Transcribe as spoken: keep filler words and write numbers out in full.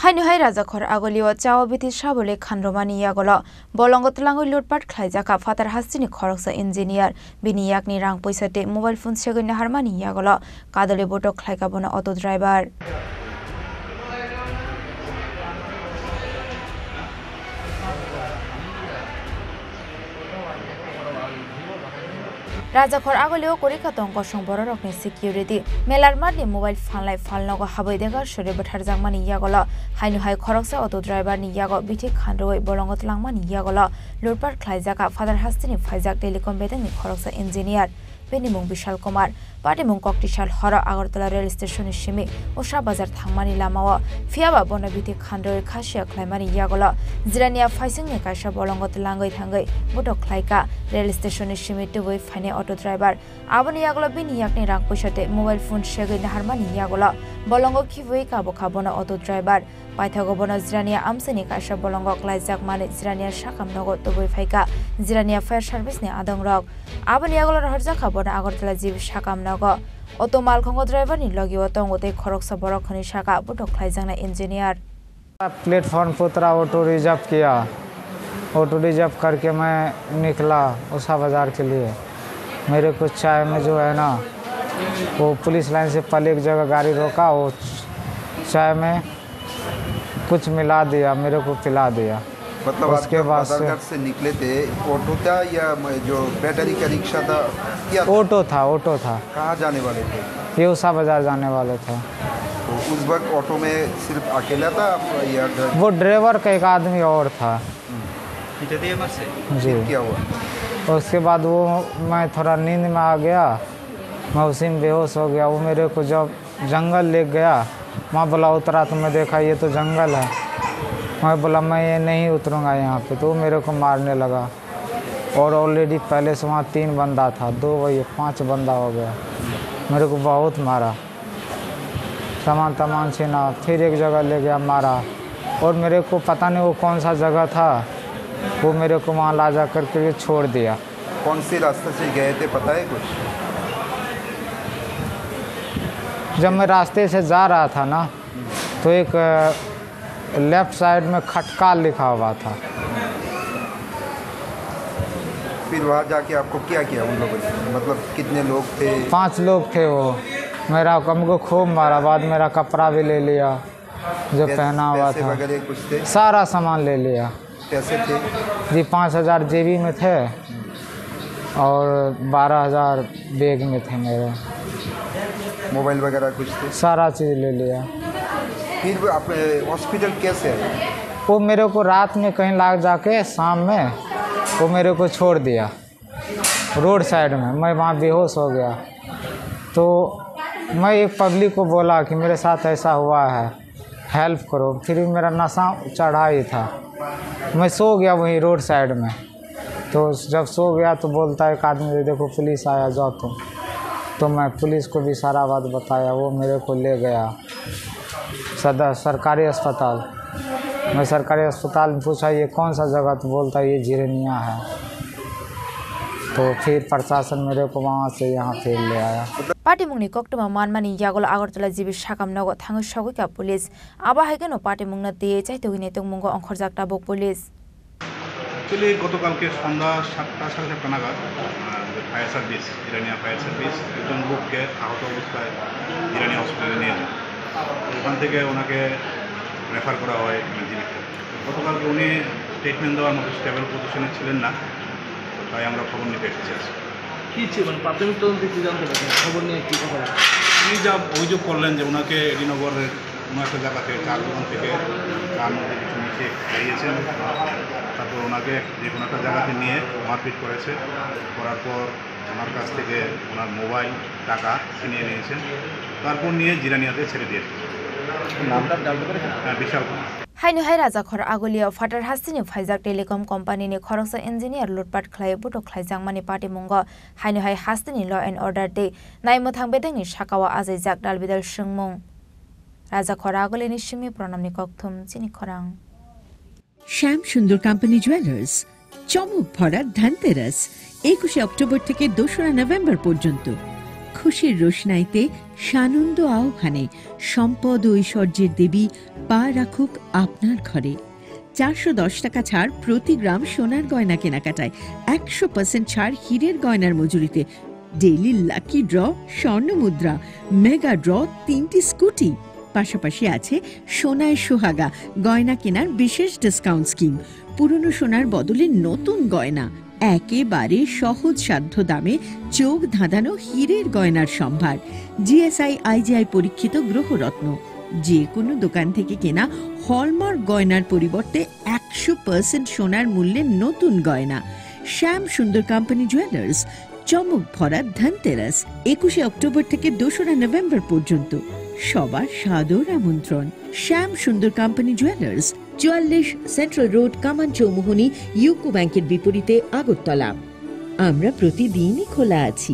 Haino hai Rajakhor Agolio chao bithi sabole khanromani yagolo bolongo twlangwi lutpat khlaijakha phatar hasteni khoroksa engineer. Bini yakni rang puisa tei mobile phone segwi naharmani yagolo kadole botok khlaika bono auto driver. Rajakhor Agolio kwrwi kha tong kosong bororokni security. Melar matni mobile phalnai phalnogo habwi dega suri bwtharjakmani yagolo, haino hai khoroksa auto driver ni yago bithi khanrwi bolongo twlangmani yagolo lutpat khlaijakha phatar hasteni phaijak telecom bedengni khoroksa engineer. Bini mung Bishal Kumar. Patimung koktisal horo Agartala rail station ni simi Usha bazar thangmani lamao, phiyaba bono bithi khandroi khasiya khlaimani yagolo Jirania phaisingni kaisa bolongo twlangwi thangwi botok khlaika. Rail station ni simi tubui phainai auto driver. Aboni yagolo bini yakni rang puisa tei mobile phone segwi naharmani yagolo bolongo khibwi kabukha bono auto driver. Paithago bono Jirania amchaini kaisa bolongo klaijak manwi Jirania sakam nogo tubui phaika Jirania fire service ni adongrok. Aboni yagolo rohorjakha bono Agartala G B sakam nogo. Auto malkhongo driver ni logio tongo tei khoroksa borok hwnwi saka botok khlaijaknai engineer. Platform पे उतरा, auto reserve किया। Auto reserve करके मैं निकला उषा बाज़ार के लिए। मेरे को चाय में जो है ना, वो पुलिस लाइन से पहले एक जगह गाड़ी रोका, वो चाय में कुछ मिला दिया, मेरे को पिला दिया। मतलब, आप उसके जब बाद से बदरघाट से निकले थे, ऑटो था या म-, जो बैटरी का रिक्शा था, क्या था? ऑटो था, ऑटो था। कहाँ जाने वाले थे? ये उषा बाज़ार जाने वाले थे। तो उस वक्त ऑटो में सिर्फ अकेला था आप या ड्राइवर? वो ड्राइवर का एक आदमी और था। हम्म। पीछे दिए बस से? जी। फिर क्या हुआ? उसके बाद वो, मैं थोड़ा नींद में आ गया, मैं उसी में बेहोश हो गया। वो मेरे को जब जंगल ले गया, वहाँ बोला, "उतरा।" तो मैं देखा, ये तो जंगल है। मैं बोला, "मैं ये नहीं उतरूँगा यहाँ पे।" तो वो मेरे को मारने लगा। और ऑलरेडी पहले से वहाँ तीन बंदा था, दो वही, पाँच बंदा हो गया। मेरे को बहुत मारा, सामान तामान छीना, फिर एक जगह ले गया, मारा। और मेरे को पता नहीं वो कौन सा जगह था, वो मेरे को वहाँ ला जा कर के छोड़ दिया। कौन से रास्ते से गए थे, पता है कुछ? जब मैं रास्ते से जा रहा था ना, तो एक, अ, लेफ्ट साइड में खटका लिखा हुआ था। फिर वहाँ जाके आपको क्या किया उन लोगों ने? मतलब, कितने लोग थे? पांच लोग थे वो। मेरा, हमको खूब मारा, बाद मेरा कपड़ा भी ले लिया, जो पहना हुआ था। पैसे वगैरह कुछ थे? सारा सामान ले लिया। कैसे थे? जी, पाँच हज़ार जेबी में थे और बारह हज़ार बैग में थे मेरे। मोबाइल वगैरह कुछ थे? सारा चीज़ ले लिया। फिर आप, ए, हॉस्पिटल कैसे आए? वो मेरे को रात में कहीं लाग जाके शाम में वो मेरे को छोड़ दिया रोड साइड में, मैं वहाँ बेहोश हो गया। तो मैं एक पब्लिक को बोला कि मेरे साथ ऐसा हुआ है, हेल्प करो। फिर भी मेरा नशा चढ़ा ही था, मैं सो गया वहीं रोड साइड में। तो जब सो गया तो बोलता है एक आदमी, "देखो पुलिस आया, जाओ तुम।" तो मैं पुलिस को भी सारा बात बताया, वो मेरे को ले गया सदर सरकारी अस्पताल। मैं सरकारी अस्पताल में पूछा, "ये कौन सा जगह?" तो बोलता है, "ये झिरनिया है।" तो फिर प्रशासन मेरे को वहाँ से यहाँ फिर ले आया। Patimungni koktwma manmani yagolo Agartala G B sakam nogo thangwi sogwi ka police. Abo hai kheno patimungno twiwi chaitugwini tongmungo ongkhorjak tabuk police. Actually, গতকালকে সন্ধ্যা সাতটা, সাড়ে সাতটা নাগাদ, আহ, যে ফায়ার সার্ভিস, ইরানিয়া ফায়ার সার্ভিস একজন লোককে আহত অবস্থায় ইরানিয়া হসপিটালে নিয়ে যায়। ওখান থেকে ওনাকে রেফার করা হয় এমার্জেন্সিতে। গতকালকে উনি স্টেটমেন্ট দেওয়ার মতো স্টেবল পজিশনে ছিলেন না, তাই আমরা খবর নিতে এসেছি আজকে। কি ছিল, মানে, প্রাথমিক তদন্তে কি জানতে পারছেন? খবর নিয়ে কি কথা বলেন? উনি যা অভিযোগ করলেন যে ওনাকে এডিনগরের কোনো একটা জায়গাতে চার দোকান থেকে চার মধ্যে কিছু মিশিয়ে খাইয়েছেন, তারপর ওনাকে যে কোনো একটা জায়গাতে নিয়ে মারপিট করেছে, করার পর ওনার কাছ থেকে ওনার মোবাইল, টাকা ছিনিয়ে নিয়েছেন, তারপর নিয়ে জিরানিয়াতে ছেড়ে দিয়েছেন। নামটা জানতে পারি? হ্যাঁ, বিশাল Kumar. Haino hai Rajakhor Agolio phatar hasteni phaijak telecom company ni khoroksa engineer lutpat khlai botok khlaijakmani patimungo, haino hai hasteni law and order tei naimwthang bedekni sakao achaijak dalbidal swngmung. Rajakhor Agolini simi Pranamni kokthum chini khorang. শ্যাম সুন্দর company jewellers, চমক ভরা ধনতেরাস, একুশে অক্টোবর থেকে দোসরা নভেম্বর পর্যন্ত। খুশির রোশনাইতে সানন্দ আহ্বানে সম্পদ ও ঐশ্বর্যের দেবী পা রাখুক আপনার ঘরে। চারশো দশ টাকা ছাড় প্রতি গ্রাম সোনার গয়না কেনাকাটায়, একশো পার্সেন্ট ছাড় হীরের গয়নার মজুরিতে, ডেইলি লাকি ড্র, স্বর্ণ মুদ্রা, মেগা ড্র, তিনটি স্কুটি, পাশাপাশি আছে সোনায় সোহাগা গয়না কেনার বিশেষ ডিসকাউন্ট স্কিম। পুরনো সোনার বদলে নতুন গয়না, একেবারে সহজসাধ্য দামে চোখ ধাঁধানো হীরের গয়নার সম্ভার। জিএসআই আইজিআই পরীক্ষিত গ্রহরত্ন। যে কোনো দোকান থেকে কেনা হলমার্ক গয়নার পরিবর্তে একশো পার্সেন্ট সোনার মূল্যে নতুন গয়না। শ্যাম সুন্দর কোম্পানি জুয়েলার্স, চমক ভরা ধনতেরাস, একুশে অক্টোবর থেকে দোসরা নভেম্বর পর্যন্ত। সবার সাদর আমন্ত্রণ। শ্যাম সুন্দর কোম্পানি জুয়েলার্স, চুয়াল্লিশ সেন্ট্রাল রোড, কামান চৌমুহনী, ইউকো ব্যাংকের বিপরীতে, আগরতলা। আমরা প্রতিদিনই খোলা আছি।